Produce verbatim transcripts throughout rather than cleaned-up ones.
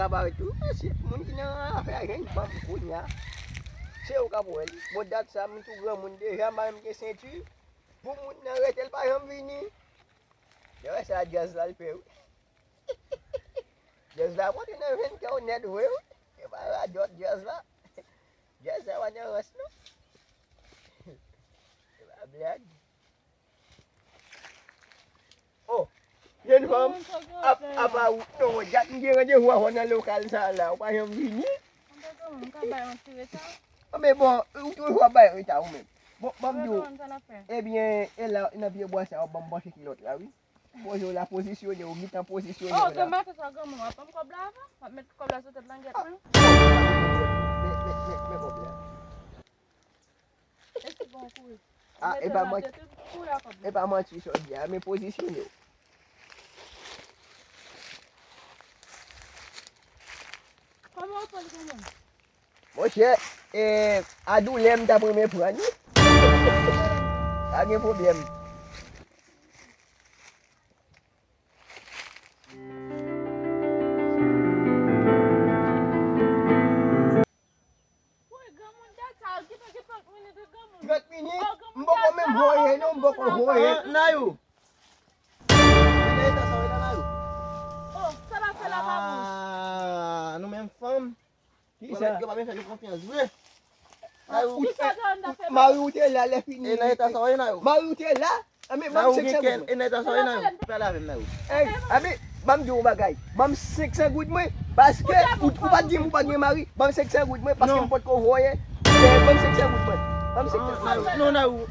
Sa parèt tou, mesye, moun ki nan afè a jwenn fanm kounye a. Se ou k ap wè l. Bon, dat sa, m tou granmoun deja, m pa menm gen senti. Pou moun nan rete, l pa janm vini. Lè wè sa, djaz la, l pè, wi. Djaz la monte nan venn kè w nèt vre, wi. E pa radòt djaz la. Djaz la pa nan rans, non. E pa blag. Oh, jèn fanm, ap, apa ou, non, mwen, dat m gen randevou avè w nan lokal sa la, ou pa janm vini. Mwen pa granmoun, m ka bay yon ti reta. Ah, men bon, ou toujou ap bay reta ou menm. Bon, ban m di w, ebyen, e la, nan pye bwa sa, w ap ban m panche kilòt la, wi. Poze w la, pozisyone w, gentan pozisyone w la. Oh, granmaten sa, granmoun, w ap ban m kòb la avan? W ap met kòb la sou tèt langèt mwen? Men, men, men, men kòb la. Eski bon kouri? Ah, e pa manti, e pa manti sa w di a, men pozisyone w. Kòman w pran l kanmenm? Monchè, e, a doulè m t ap renmen pran l, wi. Pa gen pwoblèm. Woy, granmoun dat sa, gentan gen trant minit wi granmoun. Trant minit? Oh, granmoun dat sa. M poko menm voye non, m poko voye. Ah, Nayou. Nan eta sa w ye la, Nayou? Oh, sa l ap fè la pa bon. Ah, nou menm fanm. Kisa? Yo pa vin fè nou konfyans vre. Mari ou te la lè fini. E nan eta sa w ye, Nayou? Mari ou te la? Anben, ban m senk san goud mwen. E nan eta sa w ye, Nayou? Pale avè m, Nayou. Ey, anben, ban m di w yon bagay. Ban m senk san goud mwen, paske ou, ou pa t di m ou pa t gen mari. Ban m senk san goud mwen, paske m potko voye. Ban m senk san goud mwen. Ban m senk san goud mwen. Non, Nayou.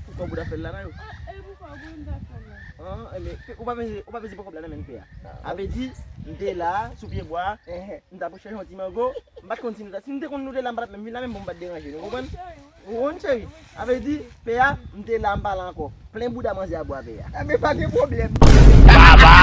Poukò w bout afè l la, Nayou? Ah, e poukò w bout afè l la? Ah, enben, ou pa bezwen, ou pa bezwen pran kòb la nan men pè a. A vle di, m te la, sou pye bwa, m t ap chèche yon ti mango, m pa t konn si nou ta, si m te konn nou te la, m pa t ap menm vin la menm, bon, m pa t deranje nou, konprann? Ou konprann, cheri? A vle di, pè a, m te la, m pa la ankò. Plen bouda manzè a bwa pè a. Enben, pa gen pwoblèm. Baba!